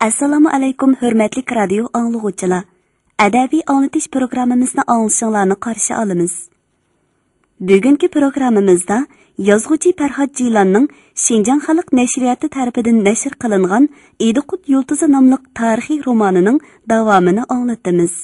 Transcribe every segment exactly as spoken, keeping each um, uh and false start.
ئەسسالامۇ ئەلەيكۇم، ھۆرمەتلىك رادىيو ئاڭلىغۇچىلار! ئەدەبىي ئاڭلىتىش پروگراممىمىزنى ئاڭلىشىڭلارنى قارشى ئالىمىز. بۈگۈنكى پروگراممىمىزدا يازغۇچى پەرھات جىلاننىڭ شىنجاڭ خەلق نەشرىياتى تەرىپىدىن نەشر قىلىنغان ئىدىقۇت يۇلتۇزى ناملىق تارىخىي رومانىنىڭ داۋامىنى ئاڭلىتىمىز.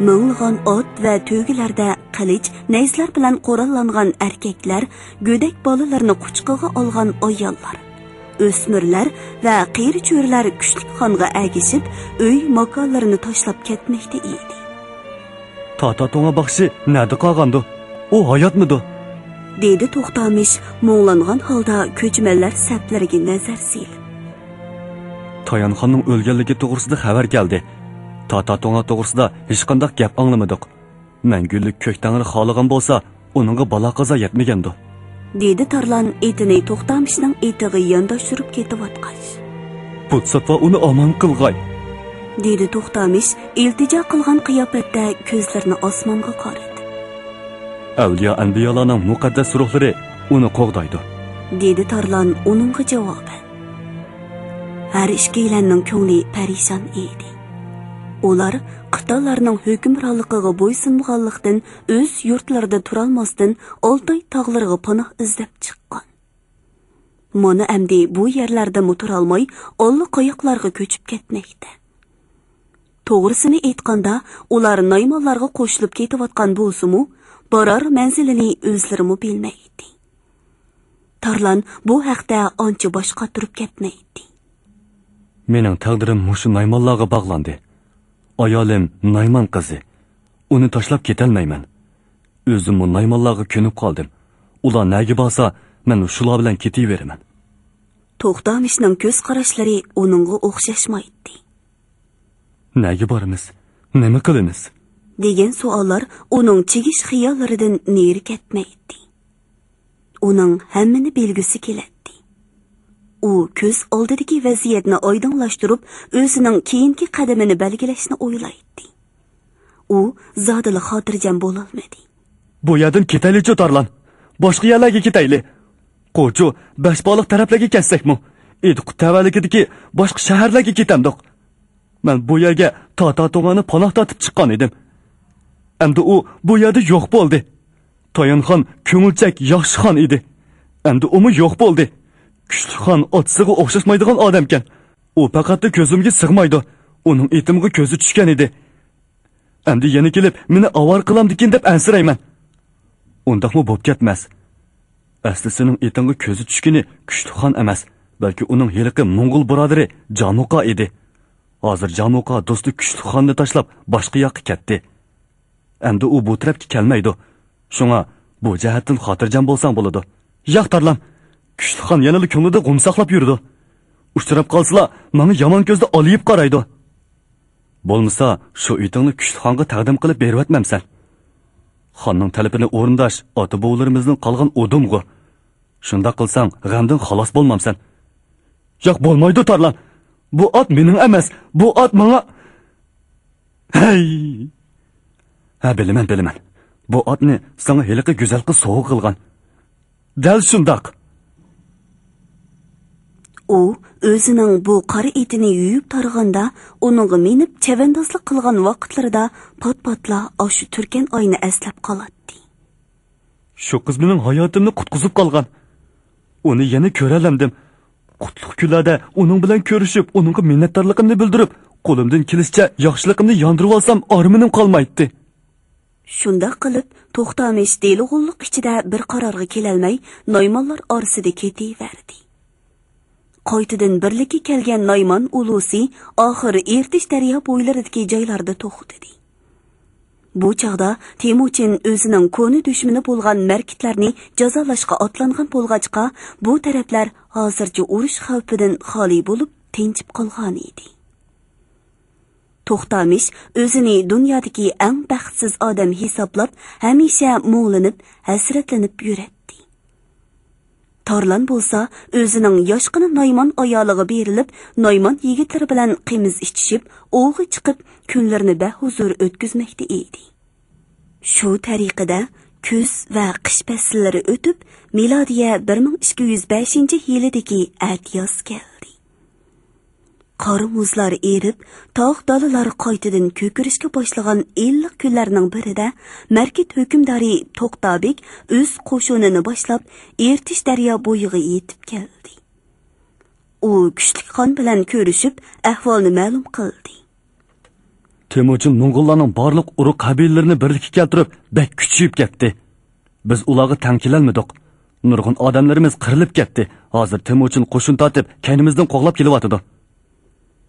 مىڭلىغان ئات ۋە تۆگىلەردە قىلىچ، نەيزىلەر بىلەن قوراللانغان ئەركەكلەر، گۆدەك بالىلىرىنى قۇچىقىغا ئالغان ئاياللار، ئۆسمۈرلەر ۋە قېرى-چۆرىلەر كۈچلۈك خانغا ئەگىشىپ، ئۆي ماكانلىرىنى تاشلاپ كەتمەكتە ئىدى. تاتا توڭا باخشى نەدە قالغاندۇ؟ ئۇ ھاياتمىدۇ؟ دېدى توختامىش مۇڭلانغان ھالدا كۆچمەنلەر سەپلىرىگە نەزەر سېلىپ. تايانخاننىڭ ئۆلگەنلىكى توغرىسىدا خەۋەر كەلدى. تاتا توڭا توغرىسىدا ھېچقانداق گەپ ئاڭلىمىدۇق. مەڭگۈلۈك كۆك تەڭرى خالىغان بولسا، ئۇنىڭغا بالا-قازا يەتمىگەندۇ؟ دېدى تارلان ئېتىنى توختامىشنىڭ ئېتىغا يانداشتۇرۇپ كېتىۋاتقاچ. بۇتساتۋا ئۇنى ئامان قىلغاي! دېدى توختامىش ئىلتىجا قىلغان قىياپەتتە كۆزلىرىنى ئاسمانغا قارىتىپ. ئەۋلىيا-ئەنبىيالارنىڭ مۇقەددەس روھلىرى ئۇنى قوغدايدۇ. دېدى تارلان ئۇنىڭغا جاۋابەن. ھەر ئىككىيلەننىڭ كۆڭلى پەرىشان ئىدى. ئۇلار قىتانلارنىڭ ھۆكۈمرانلىقىغا بويسۇنمىغانلىقتىن، ئۆز يۇرتلىرىدا تۇرالماستىن، ئالتاي تاغلىرىغا پاناھ ئىزدەپ چىققان. مانا ئەمدى بۇ يەرلەردىمۇ تۇرالماي، ئاللىقاياقلارغا كۆچۈپ كەتمەكتە. توغرىسىنى ئېيتقاندا، ئۇلار نايمانلارغا قوشۇلۇپ كېتىۋاتقان بولسىمۇ، بارار مەنزىلىنى ئۆزلىرىمۇ بىلمەيتتى. تارلان بۇ ھەقتە ئانچە باش قاتۇرۇپ كەتمەيتتى. مېنىڭ تەقدىرىم مۇشۇ نايمانلارغا باغلاندى. ئايالىم نايمان قىزى. ئۇنى تاشلاپ كېتەلمەيمەن. ئۆزۈممۇ نايمانلارغا كۆنۈپ قالدىم. ئۇلار نەگە بارسا، مەن شۇلار بىلەن كېتىۋېرىمەن. توختامىشنىڭ كۆز قاراشلىرى ئۇنىڭغا ئوخشاشمايتتى. نەگە بارىمىز؟ نېمە قىلىمىز؟ دېگەن سوئاللار ئۇنىڭ چىگىش خىياللىرىدىن نېرى كەتمەيتتى. ئۇنىڭ ھەممىنى بىلگۈسى كېلەتتى. ئۇ كۆز ئالدىدىكى ۋەزىيەتنى ئايدىڭلاشتۇرۇپ، ئۆزىنىڭ كېيىنكى قەدىمىنى بەلگىلەشنى ئويلايتتى. ئۇ زادىلا خاتىرجەم بولالمىدى. بۇ يەردىن كېتەيلىچۇ، تارلان. باشقا يەرلەرگە كېتەيلى. قوچۇ، بەشبالىق تەرەپلەرگە كەتسەكمۇ؟ ئىدىقۇت تەۋەلىكىدىكى باشقا شەھەرلەرگە كېتەمدۇق؟ مەن بۇ يەرگە تاتا توڭانى پاناھ تارتىپ چىققان ئىدىم. ئەمدى ئۇ بۇ يەردە يوق بولدى. تايانخان كۆڭۈلچەك ياخشى خان ئىدى. ئەمدى ئۇمۇ يوق بولدى. كۈچلۈك خان ئاتىسىغا ئوخشاشمايدىغان ئادەمكەن. ئۇ پەقەتلا كۆزۈمگە سىغمايدۇ. ئۇنىڭ ئېتىمغا كۆزى چۈشكەن ئىدى. ئەمدى يەنە كېلىپ مېنى ئاۋارە قىلامدىكىن دەپ ئەنسىرەيمەن. ئۇنداقمۇ بوپ كەتمەس. ئەسلى سېنىڭ ئېتىڭغا كۆزى چۈشكىنى كۈچلۈك خان ئەمەس، بەلكى ئۇنىڭ ھېلىقى موڭغۇل بۇرادىرى جامۇقا ئىدى. ھازىر جامۇقا دوستى كۈچلۈك خاننى تاشلاپ باشقا ياققا كەتتى. ئەمدى ئۇ بۇ تەرەپكە كەلمەيدۇ. شۇڭا بۇ جەھەتتىن خاتىرجەم بولساڭ بولىدۇ. ياق، تارلان. كۈچلۈك خان يەنىلا كۆڭلىدە غۇم ساقلاپ يۈرىدۇ. ئۇچراپ قالسىلا، ماڭا يامان كۆزدە ئالىيىپ قارايدۇ. بولمىسا، شۇ ئېتىڭنى كۈچلۈك خانغا تەقدىم قىلىپ بېرىۋەتمەمسەن؟ خاننىڭ تەلىپىنى ئورۇنداش ئاتا-بوۋىلىرىمىزدىن قالغان ئۇدۇمغۇ. شۇنداق قىلساڭ، غەمدىن خالاس بولمامسەن؟ ياق، بولمايدۇ، تارلان. بۇ ئات مېنىڭ ئەمەس. بۇ ئات ماڭا، ھەي! ھە، بىلىمەن، بىلىمەن. بۇ ئاتنى ساڭا ھېلىقى گۈزەل قىز سوۋغا قىلغان. دەل شۇنداق. ئۇ ئۆزىنىڭ بۇ قارا ئېتىنى يۇيۇپ تارىغاندا، ئۇنىڭغا مىنىپ چەۋەندازلىق قىلغان ۋاقىتلىرىدا پات-پاتلا ئاشۇ تۈركەن ئاينى ئەسلەپ قالاتتى. شۇ قىز مېنىڭ ھاياتىمنى قۇتقۇزۇپ قالغان. ئۇنى يەنە كۆرەلەمدىم. قۇتلۇق كۈنلەردە ئۇنىڭ بىلەن كۆرۈشۈپ، ئۇنىڭغا مىننەتدارلىقىمنى بىلدۈرۈپ، قولۇمدىن كېلىشىچە ياخشىلىقىمنى ياندۇرۇۋالسام، ئارمىنىم قالمايتتى. شۇنداق قىلىپ، توختامىش دېلىغۇللۇق ئىچىدە بىر قارارغا كېلەلمەي، نايمانلار ئارىسىدا كېتىۋەردى. قايتىدىن بىرلىككە كەلگەن نايمان ئۇلۇسى ئاخىر ئېرتىش دەريا بويلىرىدىكى جايلاردا توختىدى. بۇ چاغدا تېمۇچىن ئۆزىنىڭ كونا دۈشمىنى بولغان مەركىتلەرنى جازالاشقا ئاتلانغان بولغاچقا، بۇ تەرەپلەر ھازىرچە ئۇرۇش خەۋپىدىن خالىي بولۇپ، تىنچىپ قالغانىدى. توختامىش ئۆزىنى دۇنيادىكى ئەڭ بەختسىز ئادەم ھېسابلاپ، ھەمىشە مۇڭلىنىپ، ھەسرەتلىنىپ يۈرەتتى. تارلان بولسا ئۆزىنىڭ ياشقىنا نايمان ئايالىغا بېرىلىپ، نايمان يىگىتلىرى بىلەن قىمىز ئىچىشىپ، ئوۋغا چىقىپ، كۈنلىرىنى بەھۇزۇر ئۆتكۈزمەكتە ئىدى. شۇ تەرىقىدە كۈز ۋە قىش پەسىللىرى ئۆتۈپ، مىلادىيە بىر مىڭ ئىككى يۈز بەشىنچى يىلىدىكى ئەتىياز كەلدى. قار مۇزلار ئېرىپ، تاغ دالىلار قايتىدىن كۆكىرىشكە باشلىغان ئىللىق كۈنلەرنىڭ بىرىدە، مەركىت ھۆكۈمدارى توختابېك ئۆز قوشۇنىنى باشلاپ، ئېرتىش دەريا بويىغا يېتىپ كەلدى. ئۇ كۈچلۈك خان بىلەن كۆرۈشۈپ، ئەھۋالنى مەلۇم قىلدى. تېمۇچىن موڭغۇللارنىڭ بارلىق ئۇرۇق قەبىلىلىرىنى بىرلىككە كەلتۈرۈپ، بەك كۈچىيىپ كەتتى. بىز ئۇلارغا تەڭ كېلەلمىدۇق. نۇرغۇن ئادەملىرىمىز قىرىلىپ كەتتى. ھازىر تېمۇچىن قوشۇن تارتىپ، كەينىمىزدىن قوغلاپ كېلىۋاتىدۇ.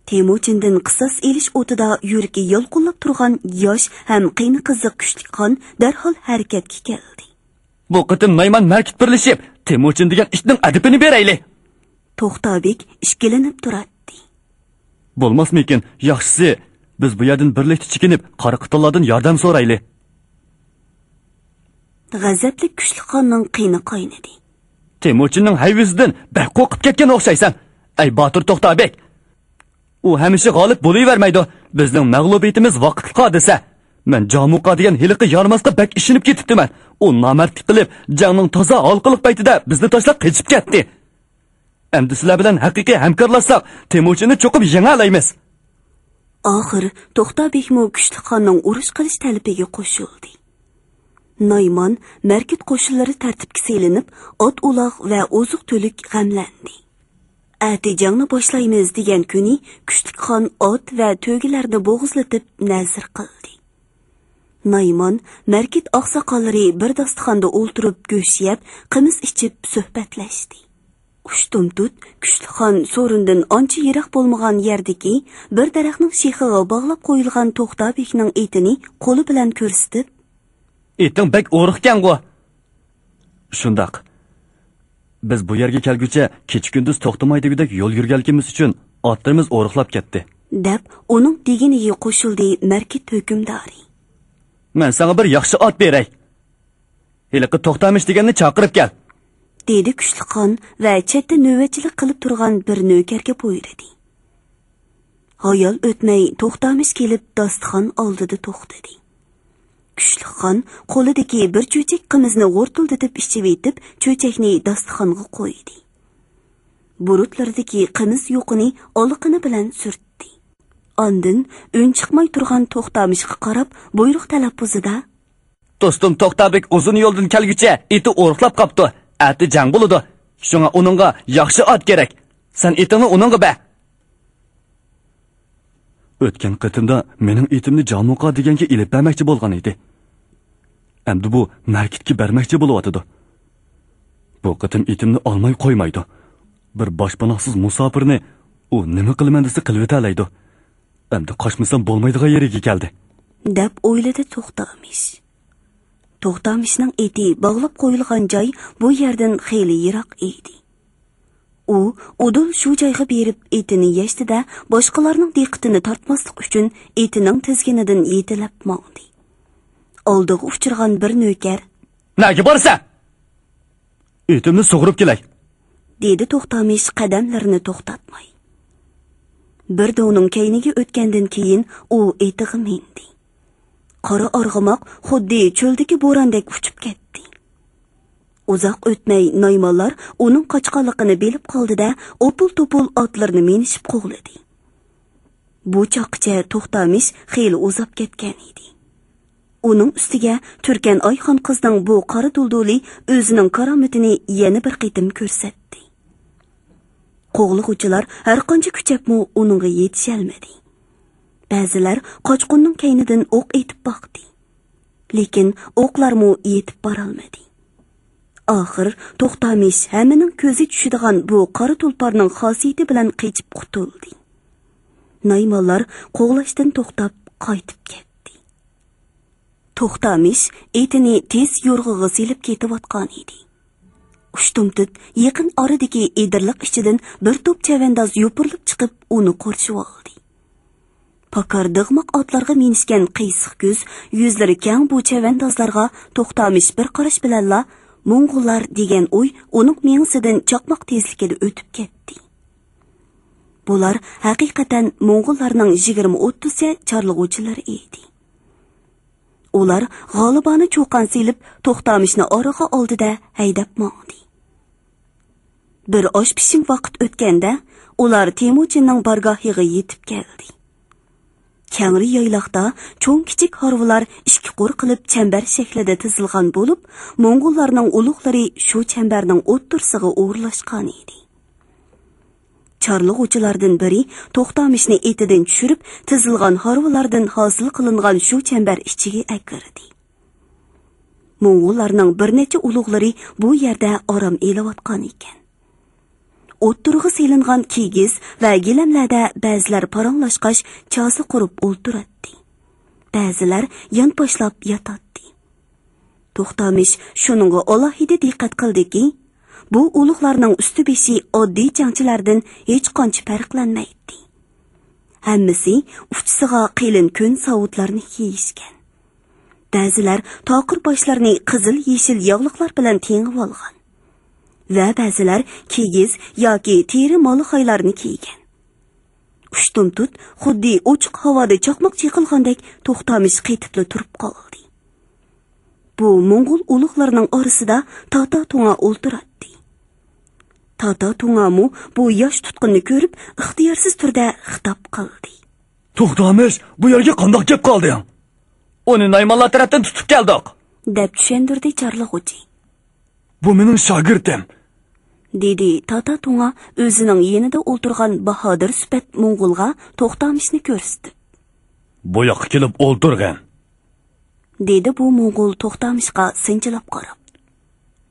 تېمۇچىندىن قىساس ئېلىش ئوتىدا يۈرىكى يالقۇنلاپ تۇرغان ياش ھەم قېنى قىزىق كۈچلۈك خان دەرھال ھەرىكەتكە كەلدى. بۇ قېتىم نايمان مەركىت بىرلىشىپ، تېمۇچىن دېگەن ئىتنىڭ ئەدىپىنى بېرەيلى. توختابېك ئىككىلىنىپ تۇراتتى. بولماسمىكىن؟ ياخشىسى، بىز بۇ يەردىن بىرلىكتە چېكىنىپ، قارا قېتىللاردىن ياردەم سورايلى. غەزەپلىك كۈچلۈك خاننىڭ قېنى قاينىدى. تېمۇچىننىڭ ھەيۋىسىدىن بەك قورقۇپ كەتكەن ئوخشايسەن. ئەي باتۇر توختابېك! ئۇ ھەمىشە غالىب بولۇۋەرمەيدۇ. بىزنىڭ مەغلۇبىيىتىمىز ۋاقىتلىق ھادىسە. مەن جامۇقا دېگەن ھېلىقى يارىماسقا بەك ئىشىنىپ كېتىپتىمەن. ئۇ نامەردلىك قىلىپ، جەڭنىڭ تازا ھالقىلىق پەيتىدە بىزنى تاشلاپ قېچىپ كەتتى. ئەمدى سىلەر بىلەن ھەقىقىي ھەمكارلاشساق، تېمۇچىننى چوقۇم يېڭەلەيمىز. ئاخىر توختابېكمۇ كۈچلۈك خاننىڭ ئۇرۇش قىلىش تەلىپىگە قوشۇلدى. نايمان، مەركىت قوشۇنلىرى تەرتىپكە سېلىنىپ، ئات-ئۇلاغ ۋە ئوزۇق-تۈلۈك غەملەندى. ئەتە جەڭنى باشلايمىز دېگەن كۈنى كۈچلۈك خان ئات ۋە تۆگىلەرنى بوغۇزلىتىپ نەزىر قىلدى. نايمان، مەركىت ئاقساقاللىرى بىر داستىخاندا ئولتۇرۇپ گۆش يەپ، قىمىز ئىچىپ سۆھبەتلەشتى. ئۇشتۇمتۇت كۈچلۈك خان سورۇندىن ئانچە يىراق بولمىغان يەردىكى بىر دەرەخنىڭ شېخىغا باغلاپ قويۇلغان توختابېكنىڭ ئېتىنى قولى بىلەن كۆرسىتىپ، ئېتىڭ بەك ئورۇقكەنغۇ؟ شۇنداق. بىز بۇ يەرگە كەلگۈچە كېچە-كۈندۈز توختىماي دېگۈدەك يول يۈرگەنلىكىمىز ئۈچۈن ئاتلىرىمىز ئورۇقلاپ كەتتى. دەپ، ئۇنىڭ دېگىنىگە قوشۇلدى مەركىت ھۆكۈمدارى. مەن ساڭا بىر ياخشى ئات بېرەي. ھېلىقى توختامىش دېگەننى چاقىرىپ كەل. دېدى كۈچلۈك خان ۋە چەتتە نۆۋەتچىلىك قىلىپ تۇرغان بىر نۆكەرگە بۇيرۇدى. ھايال ئۆتمەي توختامىش كېلىپ داستىخان ئالدىدا توختىدى. كۈچلۈك خان قولىدىكى بىر چۆچەك قىمىزنى غورتۇلدىتىپ ئىچىۋېتىپ، چۆچەكنى داستىخانغا قويدى. بۇرۇتلىرىدىكى قىمىز يۇقىنى ئالىقىنى بىلەن سۈرتتى. ئاندىن ئۈن چىقماي تۇرغان توختامىشقا قاراپ بۇيرۇق تەلەپپۇزىدا، دوستۇم توختابېك ئۇزۇن يولدىن كەلگۈچە ئېتى ئورۇقلاپ قاپتۇ. ئەتە جەڭ بولىدۇ. شۇڭا ئۇنىڭغا ياخشى ئات كېرەك. سەن ئېتىڭنى ئۇنىڭغا بەر. ئۆتكەن قېتىمدا مېنىڭ ئېتىمنى جامۇقا دېگەنگە ئېلىپ بەرمەكچى بولغان ئىدى. ئەمدى بۇ مەركىتكە بەرمەكچى بولۇۋاتىدۇ. بۇ قېتىم ئېتىمنى ئالماي قويمايدۇ. بىر باشپاناھسىز مۇساپىرنى ئۇ نېمە قىلىمەن دېسە قىلىۋېتەلەيدۇ. ئەمدى قاچمىسام بولمايدىغان يېرىگە كەلدى. دەپ ئويلىدى توختامىش. توختامىشنىڭ ئېتى باغلاپ قويۇلغان جاي بۇ يەردىن خېلى يىراق ئىدى. ئۇ ئۇدۇل شۇ جايغا بېرىپ ئېتىنى يەشتى-دە، باشقىلارنىڭ دىققىتىنى تارتماسلىق ئۈچۈن ئېتىنىڭ تىزگىنىدىن يېتىلەپ ماڭدى. ئالدىغا ئۇچرىغان بىر نۆكەر، نەگە بارىسەن؟ ئېتىمنى سۇغۇرۇپ كېلەي، دېدى توختامىش قەدەملىرىنى توختاتماي. بىر دۆڭنىڭ كەينىگە ئۆتكەندىن كېيىن ئۇ ئېتىغا مىندى. قارا ئارغىماق خۇددى چۆلدىكى بوراندەك ئۇچۇپ كەتتى. ئۇزاق ئۆتمەي نايمانلار ئۇنىڭ قاچقانلىقىنى بىلىپ قالدى-دە، ئوپۇل-توپۇل ئاتلىرىنى مىنىشىپ قوغلىدى. بۇ چاغقىچە توختامىش خېلى ئۇزاپ كەتكەن ئىدى. ئۇنىڭ ئۈستىگە تۈركەن ئايخان قىزنىڭ بۇ قارا دۇلدۇلى ئۆزىنىڭ كارامىتىنى يەنە بىر قېتىم كۆرسەتتى. قوغلىغۇچىلار ھەرقانچە كۈچەپمۇ ئۇنىڭغا يېتىشەلمىدى. بەزىلەر قاچقۇننىڭ كەينىدىن ئوق ئېتىپ باقتى. لېكىن ئوقلارمۇ يېتىپ بارالمىدى. ئاخىر توختامىش ھەممىنىڭ كۆزى چۈشىدىغان بۇ قارا تۇلپارنىڭ خاسىيىتى بىلەن قېچىپ قۇتۇلدى. نايمانلار قوغلاشتىن توختاپ قايتىپ كەتتى. توختامىش ئېتىنى تېز يورغىغا سېلىپ كېتىۋاتقان ئىدى. ئۇشتۇمتۇت يېقىن ئارىدىكى ئېدىرلىق ئىچىدىن بىر توپ چەۋەنداز يوپۇرۇلۇپ چىقىپ ئۇنى قورشىۋالدى. پاكار دىغماق ئاتلارغا مىنىشكەن قىيسىق كۆز، يۈزلىرى كەڭ بۇ چەۋەندازلارغا توختامىش بىر قاراش بىلەنلا، موڭغۇللار دېگەن ئوي ئۇنىڭ مېڭىسىدىن چاقماق تېزلىكىدە ئۆتۈپ كەتتى. بۇلار ھەقىقەتەن موڭغۇللارنىڭ يىگىرمە ئوتتۇزچە چارلىغۇچىلىرى ئىدى. ئۇلار غالىبانە چۇقان سېلىپ، توختامىشنى ئارىغا ئالدى-دە، ھەيدەپ ماڭدى. بىر ئاش پىشىم ۋاقىت ئۆتكەندە، ئۇلار تېمۇچىننىڭ بارگاھىغا يېتىپ كەلدى. كەڭرى يايلاقتا چوڭ-كىچىك ھارۋىلار ئىككى قۇر قىلىپ چەمبەر شەكلىدە تىزىلغان بولۇپ، موڭغۇللارنىڭ ئۇلۇغلىرى شۇ چەمبەرنىڭ ئوتتۇرىسىغا ئورۇنلاشقان ئىدى. چارلىغۇچىلاردىن بىرى توختامىشنى ئېتىدىن چۈشۈرۈپ، تىزىلغان ھارۋىلاردىن ھاسىل قىلىنغان شۇ چەمبەر ئىچىگە ئەكىردى. موڭغۇللارنىڭ بىر نەچچە ئۇلۇغلىرى بۇ يەردە ئارام ئېلىۋاتقان ئىكەن. ئوتتۇرىغا سېلىنغان كىگىز ۋە گىلەملەردە بەزىلەر پاراڭلاشقاچ چاسا قۇرۇپ ئولتۇراتتى. بەزىلەر يانپاشلاپ ياتاتتى. توختامىش شۇنىڭغا ئالاھىدە دىققەت قىلدىكى، بۇ ئۇلۇغلارنىڭ ئۈستى-بېشى ئاددىي جەڭچىلەردىن ھېچقانچە پەرقلەنمەيتتى. ھەممىسى ئۇچىسىغا قېلىن كۆن ساۋۇتلارنى كىيىشكەن. بەزىلەر تاقىر باشلىرىنى قىزىل-يېشىل ياغلىقلار بىلەن تېڭىۋالغان ۋە بەزىلەر كىگىز ياكى تېرە مالىخايلارنى كىيگەن. ئۇشتۇمتۇت خۇددى ئوچۇق ھاۋادا چاقماق چېقىلغاندەك توختامىش قېتىپلا تۇرۇپ قالدى. بۇ موڭغۇل ئۇلۇغلىرىنىڭ ئارىسىدا تاتا تۇڭا ئولتۇراتتى. تاتا تۇڭامۇ بۇ ياش تۇتقۇننى كۆرۈپ، ئىختىيارسىز تۈردە خىتاب قىلدى. توختامىش، بۇ يەرگە قانداق كەپ قالدىڭ؟ ئۇنى نايمانلار تەرەپتىن تۇتۇپ كەلدۇق، دەپ چۈشەندۈردى چارلىغۇچى. بۇ مېنىڭ شاگىرتىم، دېدى تاتا تۇڭا ئۆزىنىڭ يېنىدا ئولتۇرغان باھادىر سۈپەت موڭغۇلغا توختامىشنى كۆرسىتىپ. بۇ ياققا كېلىپ ئولتۇرغىن، دېدى بۇ موڭغۇل توختامىشقا سىنچىلاپ قاراپ.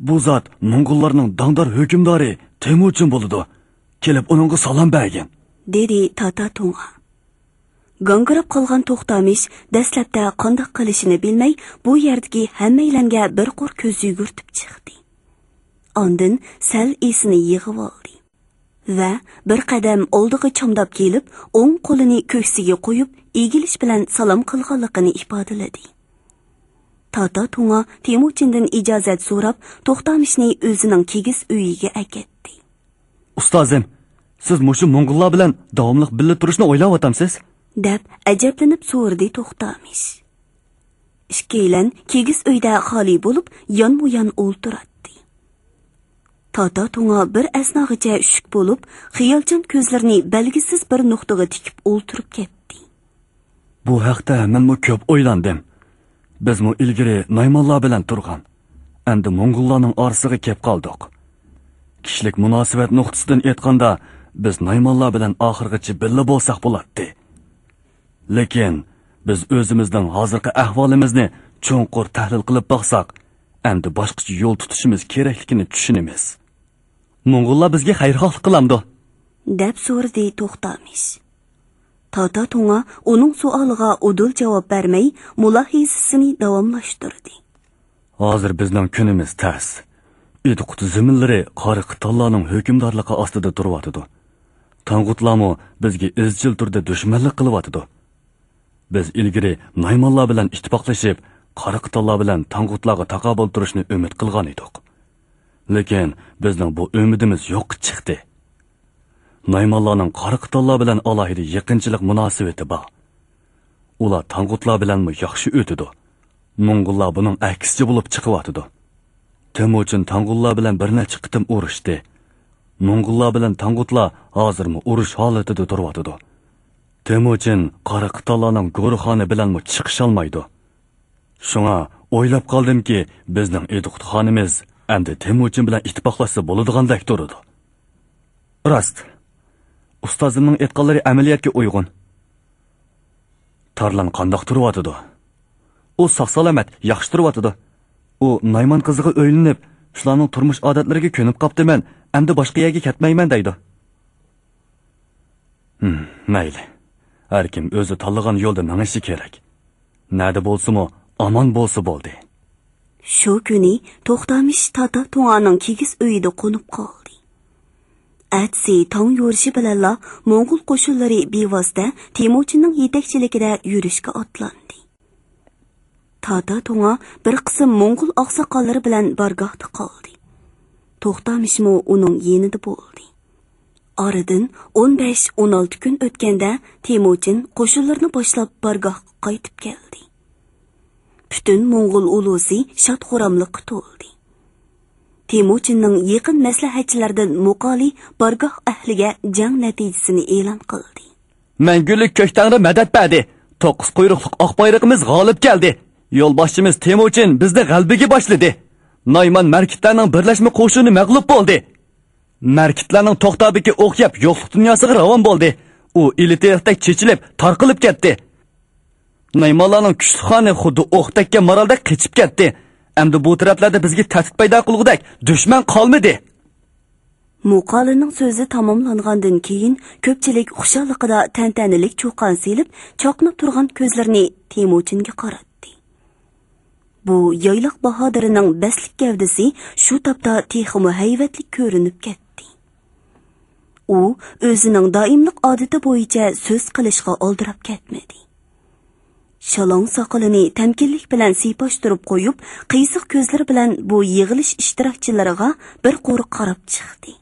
بۇ زات موڭغۇللارنىڭ داڭدار ھۆكۈمدارى تېمۇچىن بولىدۇ. كېلىپ ئۇنىڭغا سالام بەرگىن، دېدى تاتا تۇڭا. گاڭگىراپ قالغان توختامىش دەسلەپتە قانداق قىلىشىنى بىلمەي، بۇ يەردىكى ھەممەيلەنگە بىر قۇر كۆز يۈگۈرتۈپ چىقتى. ئاندىن سەل ئېسىنى يىغىۋالدى ۋە بىر قەدەم ئالدىغا چامداپ كېلىپ، ئوڭ قولىنى كۆكسىگە قويۇپ، ئېگىلىش بىلەن سالام قىلغانلىقىنى ئىپادىلىدى. تاتا تۇڭا تېمۇچىندىن ئىجازەت سوراپ، توختامىشنى ئۆزىنىڭ كىگىز ئۆيىگە ئەكەتتى. ئۇستازىم، سىز مۇشۇ موڭغۇللار بىلەن داۋاملىق بىللە تۇرۇشنى ئويلاۋاتامسىز؟ دەپ ئەجەبلىنىپ سورىدى توختامىش. ئىككىيلەن كىگىز ئۆيدە خالىي بولۇپ، يانمۇيان ئولتۇراتتى. تاتا تۇڭا بىر ئەسناغىچە شۈك بولۇپ، خىيالچان كۆزلىرىنى بەلگىسىز بىر نۇقتىغا تىكىپ ئولتۇرۇپ كەتتى. بۇ ھەقتە مەنمۇ كۆپ ئويلاندىم. بىزمۇ ئىلگىرى نايمانلار بىلەن تۇرغان، ئەمدى موڭغۇللارنىڭ ئارىسىغا كەپ قالدۇق. كىشىلىك مۇناسىۋەت نۇقتىسىدىن ئېيتقاندا، بىز نايمانلار بىلەن ئاخىرغىچە بىللە بولساق بولاتتى. لېكىن بىز ئۆزىمىزنىڭ ھازىرقى ئەھۋالىمىزنى چوڭقۇر تەھلىل قىلىپ باقساق، ئەمدى باشقىچە يول تۇتۇشىمىز كېرەكلىكىنى چۈشىنىمىز. موڭغۇللار بىزگە خەيرخاھلىق قىلامدۇ؟ دەپ سورىدى توختامىش. تاتا تۇڭا ئۇنىڭ سوئالىغا ئۇدۇل جاۋاب بەرمەي، مۇلاھىزىسىنى داۋاملاشتۇردى. ھازىر بىزنىڭ كۈنىمىز تەس. ئىدىقۇت زېمىنلىرى قارا قىتانلارنىڭ ھۆكۈمدارلىقى ئاستىدا تۇرۇۋاتىدۇ. تاڭغۇتلارمۇ بىزگە ئىزچىل تۈردە دۈشمەنلىك قىلىۋاتىدۇ. بىز ئىلگىرى نايمانلار بىلەن ئىتتىپاقلىشىپ، قارا قىتانلار بىلەن تاڭغۇتلارغا تاقابىل تۇرۇشنى ئۈمىد قىلغان ئىدۇق. لېكىن بىزنىڭ بۇ ئۈمىدىمىز يوققا چىقتى. نايمانلارنىڭ قارا قىتانلار بىلەن ئالاھىدە يېقىنچىلىق مۇناسىۋىتى بار. ئۇلار تاڭغۇتلار بىلەنمۇ ياخشى ئۆتىدۇ. موڭغۇللار بۇنىڭ ئەكسىچە بولۇپ چىقىۋاتىدۇ. تېمۇچىن تاڭغۇللار بىلەن بىر نەچچە قېتىم ئۇرۇشتى. موڭغۇللار بىلەن تاڭغۇتلار ھازىرمۇ ئۇرۇش ھالىتىدە تۇرۇۋاتىدۇ. تېمۇچىن قارا قىتانلارنىڭ گورخانى بىلەنمۇ چىقىشالمايدۇ. شۇڭا ئويلاپ قالدىمكى، بىزنىڭ ئىدىقۇت خانىمىز ئەمدى تېمۇچىن بىلەن ئىتتىپاقلاشسا بولىدىغاندەك تۇرىدۇ. راست. ئۇستازىمنىڭ ئېيتقانلىرى ئەمەلىيەتكە ئۇيغۇن. تارلان قانداق تۇرۇۋاتىدۇ؟ ئۇ ساق-سالامەت، ياخشى تۇرۇۋاتىدۇ. ئۇ نايمان قىزىغا ئۆيلىنىپ، شۇلارنىڭ تۇرمۇش ئادەتلىرىگە كۆنۈپ قاپتىمەن، ئەمدى باشقا يەرگە كەتمەيمەن دەيدۇ. ھىم، مەيلى. ھەركىم ئۆزى تاللىغان يولدا مېڭىشى كېرەك. نەدە بولسىمۇ، ئامان بولسا بولدى. شۇ كۈنى توختامىش تاتا تۇڭانىڭ كىگىز ئۆيىدە قونۇپ قالدى. ئەتىسى تاڭ يورۇشى بىلەنلا موڭغۇل قوشۇنلىرى بىۋاسىتە تېمۇچىننىڭ يېتەكچىلىكىدە يۈرۈشكە ئاتلاندى. تاتا توڭا بىر قىسىم موڭغۇل ئاقساقاللىرى بىلەن بارگاھتا قالدى. توختامىشمۇ ئۇنىڭ يېنىدا بولدى. ئارىدىن ئون بەش، ئون ئالتە كۈن ئۆتكەندە، تېمۇچىن قوشۇنلىرىنى باشلاپ بارگاھقا قايتىپ كەلدى. پۈتۈن موڭغۇل ئۇلۇسى شاد-خۇراملىققا تولدى. تېمۇچىننىڭ يېقىن مەسلىھەتچىلىرىدىن مۇقالى بارگاھ ئەھلىگە جەڭ نەتىجىسىنى ئېلان قىلدى. مەڭگۈلۈك كۆك تەڭرى مەدەت بەردى. توققۇز قۇيرۇقلۇق ئاق بايرىقىمىز غالىب كەلدى. يولباشچىمىز تېمۇچىن بىزنى غەلىبىگە باشلىدى. نايمان مەركىتلەرنىڭ بىرلەشمە قوشۇنى مەغلۇپ بولدى. مەركىتلەرنىڭ توختابىكى ئوق يەپ يوقلۇق دۇنياسىغا راۋان بولدى. ئۇ ئىلى-تېرىقتەك چېچىلىپ، تارقىلىپ كەتتى. نايمانلارنىڭ كۈچلۈك خانى خۇددى ئوق تەگكەن مارالدەك قېچىپ كەتتى. ئەمدى بۇ تەرەپلەردە بىزگە تەھدىت پەيدا قىلغۇدەك دۈشمەن قالمىدى. مۇقالىنىڭ سۆزى تاماملانغاندىن كېيىن، كۆپچىلىك خۇشاللىقىدا تەنتەنىلىك چۇقان سېلىپ، چاقناپ تۇرغان كۆزلىرىنى تېمۇچىنگە قاراتتى. بۇ يايلاق باھادىرىنىڭ بەستلىك گەۋدىسى شۇ تاپتا تېخىمۇ ھەيۋەتلىك كۆرۈنۈپ كەتتى. ئۇ ئۆزىنىڭ دائىملىق ئادىتى بويىچە سۆز قىلىشقا ئالدىراپ كەتمىدى. شالاڭ ساقىلىنى تەمكىنلىك بىلەن سىيپاشتۇرۇپ قويۇپ، قىيسىق كۆزلىرى بىلەن بۇ يىغىلىش ئىشتىراكچىلىرىغا بىر قۇر قاراپ چىقتى.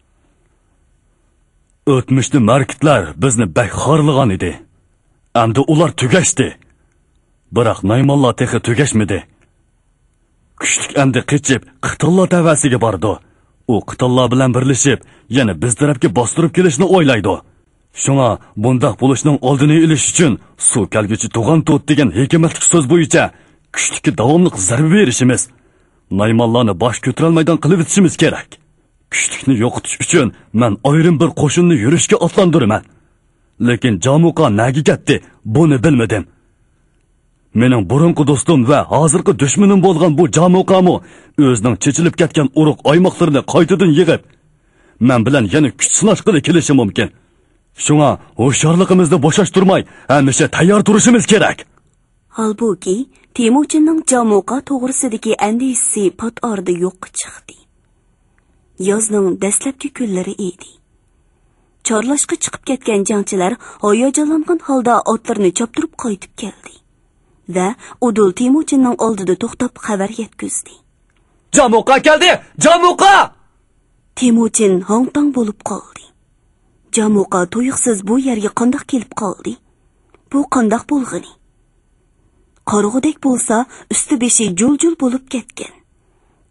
ئۆتمۈشتە مەركىتلەر بىزنى بەك خارلىغان ئىدى. ئەمدى ئۇلار تۈگەشتى. بىراق نايمانلار تېخى تۈگەشمىدى. كۈچلۈك ئەمدى قېچىپ، قىتانلار تەۋەسىگە بارىدۇ. ئۇ قىتانلار بىلەن بىرلىشىپ، يەنە بىز تەرەپكە باستۇرۇپ كېلىشنى ئويلايدۇ. شۇڭا بۇنداق بولۇشنىڭ ئالدىنى ئېلىش ئۈچۈن «سۇ كەلگۈچى تۇغان تۇت» دېگەن ھېكمەتلىك سۆز بويىچە كۈچلۈككە داۋاملىق زەربە بېرىشىمىز، نايمانلارنى باش كۆتۈرەلمەيدىغان قىلىۋېتىشىمىز كېرەك. كۈچلۈكنى يوقىتىش ئۈچۈن مەن ئايرىم بىر قوشۇننى يۈرۈشكە ئاتلاندۇرىمەن. لېكىن جامۇقا نەگە كەتتى، بۇنى بىلمىدىم. مېنىڭ بۇرۇنقى دوستۇم ۋە ھازىرقى دۈشمىنىم بولغان بۇ جامۇقامۇ ئۆزىنىڭ چېچىلىپ كەتكەن ئۇرۇق ئايماقلىرىنى قايتىدىن يىغىپ، مەن بىلەن يەنە كۈچ سىناشقىلى كېلىشى مۇمكىن. شۇڭا ھوشيارلىقىمىزنى بوشاشتۇرماي، ھەمىشە تەييار تۇرۇشىمىز كېرەك. ھالبۇكى، تېمۇچىننىڭ جامۇقا توغرىسىدىكى ئەندىشىسى پات ئارىدا يوققا چىقتى. يازنىڭ دەسلەپكى كۈنلىرى ئىدى. چارلاشقا چىقىپ كەتكەن جەڭچىلەر ھاياجانلانغان ھالدا ئاتلىرىنى چاپتۇرۇپ قايتىپ كەلدى ۋە ئۇدۇل تېمۇچىننىڭ ئالدىدا توختاپ خەۋەر يەتكۈزدى. جامۇقا كەلدى! جامۇقا! تېمۇچىن ھاڭ-تاڭ بولۇپ قالدى. جامۇقا تۇيۇقسىز بۇ يەرگە قانداق كېلىپ قالدى؟ بۇ قانداق بولغىنى؟ قارىغۇدەك بولسا، ئۈستى-بېشى جۇل-جۇل بولۇپ كەتكەن.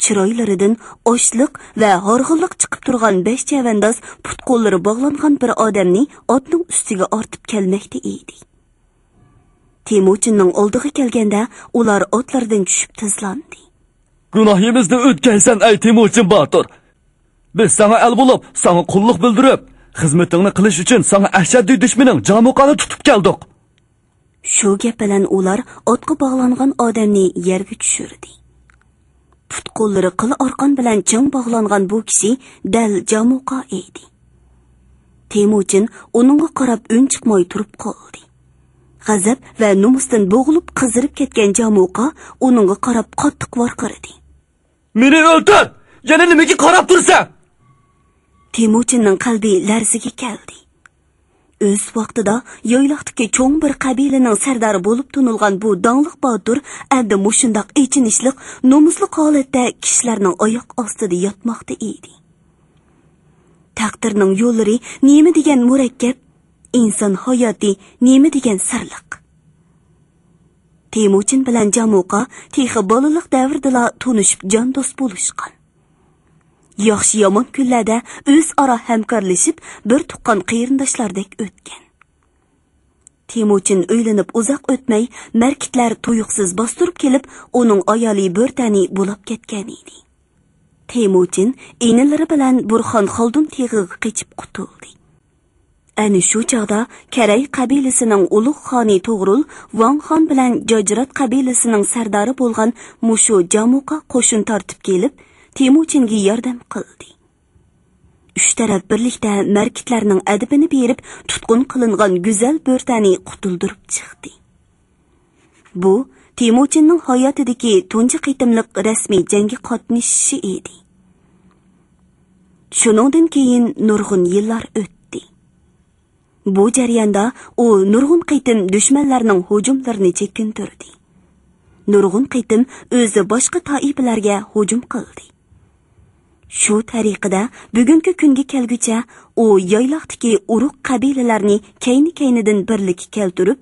چىرايلىرىدىن ئاچلىق ۋە ھارغىنلىق چىقىپ تۇرغان بەش چەۋەنداز پۇت-قوللىرى باغلانغان بىر ئادەمنى ئاتنىڭ ئۈستىگە ئارتىپ كەلمەكتە ئىدى. تېمۇچىننىڭ ئالدىغا كەلگەندە، ئۇلار ئاتلاردىن چۈشۈپ تىزلاندى. گۇناھىمىزنى ئۆتكەيسەن، ئەي تېمۇچىن باتۇر! بىز ساڭا ئەل بولۇپ، ساڭا قۇللۇق بىلدۈرۈپ، خىزمىتىڭنى قىلىش ئۈچۈن ساڭا ئەشەددىي دۈشمىنىڭ جامۇقانى تۇتۇپ كەلدۇق. شۇ گەپ بىلەن ئۇلار ئاتقا باغلانغان ئادەمنى يەرگە چۈشۈردى. پۇت-قوللىرى قىل ئارقان بىلەن چىڭ باغلانغان بۇ كىشى دەل جامۇقا ئىدى. تېمۇچىن ئۇنىڭغا قاراپ ئۈن چىقماي تۇرۇپ قالدى. غەزەپ ۋە نومۇستىن بوغۇلۇپ قىزىرىپ كەتكەن جامۇقا ئۇنىڭغا قاراپ قاتتىق ۋارقىرىدى. مېنى ئۆلتۈر! يەنە نېمىگە قاراپ تۇرىسەن؟ تېمۇچىننىڭ قەلبى لەرزىگە كەلدى. ئۆز ۋاقتىدا يايلاقتىكى چوڭ بىر قەبىلىنىڭ سەردارى بولۇپ تونۇلغان بۇ داڭلىق باتۇر ئەمدى مۇشۇنداق ئېچىنىشلىق، نومۇسلۇق ھالەتتە كىشىلەرنىڭ ئاياق ئاستىدا ياتماقتا ئىدى. تەقدىرنىڭ يوللىرى نېمە دېگەن مۇرەككەپ، ئىنسان ھاياتى نېمە دېگەن سىرلىق. تېمۇچىن بىلەن جامۇقا تېخى بالىلىق دەۋردىلا تونۇشۇپ جان دوست بولۇشقان. ياخشى-يامان كۈنلەردە ئۆزئارا ھەمكارلىشىپ، بىر تۇغقان قېرىنداشلاردەك ئۆتكەن. تېمۇچىن ئۆيلىنىپ ئۇزاق ئۆتمەي، مەركىتلەر تۇيۇقسىز باستۇرۇپ كېلىپ، ئۇنىڭ ئايالى بۆرتەنى بۇلاپ كەتكەنىدى. تېمۇچىن ئىنىلىرى بىلەن بۇرخان خالدۇن تېغىغا قېچىپ قۇتۇلدى. ئەنە شۇ چاغدا كەرەي قەبىلىسىنىڭ ئۇلۇغ خانى توغرۇل ۋاڭ خان بىلەن جاجرات قەبىلىسىنىڭ سەردارى بولغان مۇشۇ جامۇقا قوشۇن تارتىپ كېلىپ، تېمۇچىنگە ياردەم قىلدى. ئۈچ تەرەپ بىرلىكتە مەركىتلەرنىڭ ئەدىپىنى بېرىپ، تۇتقۇن قىلىنغان گۈزەل بۆرتەنى قۇتۇلدۇرۇپ چىقتى. بۇ تېمۇچىننىڭ ھاياتىدىكى تۇنجى قېتىملىق رەسمىي جەڭگە قاتنىشىشى ئىدى. شۇنىڭدىن كېيىن نۇرغۇن يىللار ئۆتتى. بۇ جەرياندا ئۇ نۇرغۇن قېتىم دۈشمەنلەرنىڭ ھۇجۇملىرىنى چېكىندۈردى. نۇرغۇن قېتىم ئۆزى باشقا تائىپىلەرگە ھۇجۇم قىلدى. شۇ تەرىقىدە بۈگۈنكى كۈنگە كەلگۈچە ئۇ يايلاقتىكى ئۇرۇق قەبىلىلەرنى كەينى-كەينىدىن بىرلىككە كەلتۈرۈپ،